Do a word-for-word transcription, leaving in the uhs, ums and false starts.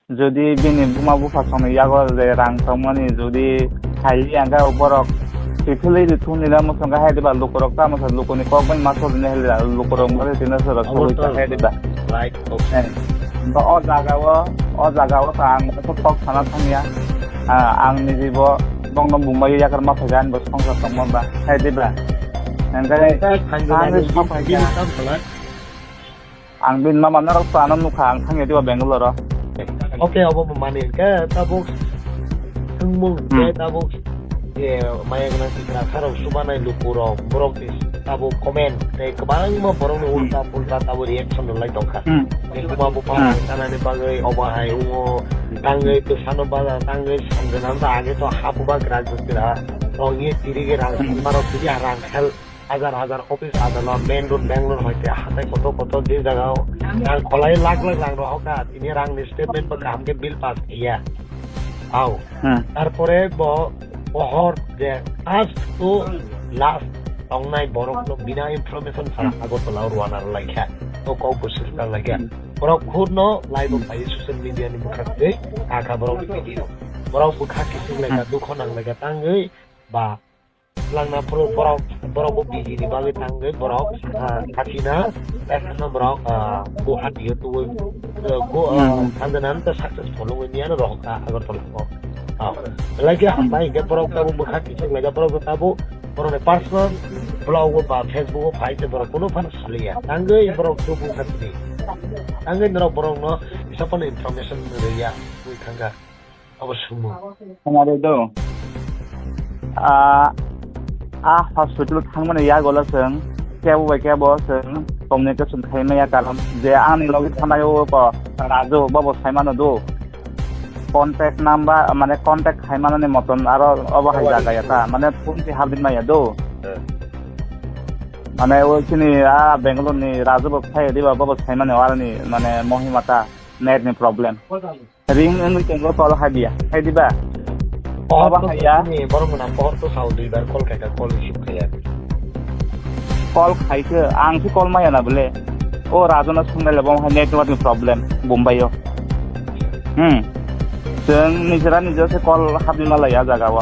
Jodi bini buma bupha songni yago je rang tongmani jodi saili angkhe borok kiphilwi ri thumni na mwswngkha hai diba lukurok tamo sa lukuni kok bai ma sodini hai diba lukurok mari tino soro sogwi ta hai diba. Right, okay. Eh, ba o jaga o, o jaga o ta ang kok sana thangya. Ah, ang niji bo bongno bumbai yakar ma phaiga ani bo songsa tongma ba hai diba. Angkhe ang sok phaikha. Ang bini mama norok to ano nukha, ang thangya diba Bangalore o. Okay, obo bo mani hwnkhe tabuk thwngmung tei tabuk je maya gwnang tikra kharok chubanai lukurok borok ni tabuk comment tei kwbangma borokni ulta pulta tabuk reaction rwlai tongkha. Tei buma bupha rang chanani bagwi obo hai wngo, tangwi bwsano baja tangwi samjwnano age to habuba grajwk tira rok ye tirige rang sanmarok tiri rang hel. Hajar hajar office adalot, main road Bangalore hoite hatai kotor kotor je jaga o rang kholai lakh lakh rang rohok kha, tini rang ni statement bo kaham khe bill pass khiya. Au. Tarpore bo pohor je first to last tongnai borok no bina information sara Agartala o rwana rwlai kha. To kok bo sirka lai kha. Borok khud no live o phai social media ni bwkhak tei kaka borok ni video. Borok bwkha kisik lai kha, dukho nang lai kha tangwi ba Langna phuru borok, borok bo busy ni bagwi tangwi borok, ah, kachina, ekheno borok, ah, Guwahati o tubui, ah, Gu-, ah, Sanjana ta successful wngwi miyano rohok kha Agartala o. Ah, belai khe hambai hwnkhe borok tabuk bwkha kisik laijak borok bo tabuk borokni personal blog o ba Facebook o phai khe borok kunu phano saliya. Tangwi borok tubu khatini. Tangwi norok borokno kisa phano information rwya wngwi thangkha. Abo swngmung. Khwnarwi do. Ah, ah, hospital thangmani yagulo chwng kebo bai kebo chwng communication khaimaya, karon je ani logi thanai o ko Raju bobo saimano do. Contact number, mane contact khaimanani moton aro obo hai jaga ya ta, mane phone ti habri maya do. Mane o chini a Bangalore ni Raju bo phai diba bobo saimani o aroni mane mohima ta net ni problem. Ring wngwi tongo, call haiya, hai diba? Pohor to haiya. Ni borok gwnang pohor to sao duibar call khaikha, call receive khaiya. Call khaikhe, ang se call maya na bole. O Rajuna swngnai le bo hai network ni problem Bombay o. Hmm. Chwng nijera nijera se call habwi malaya jaga o.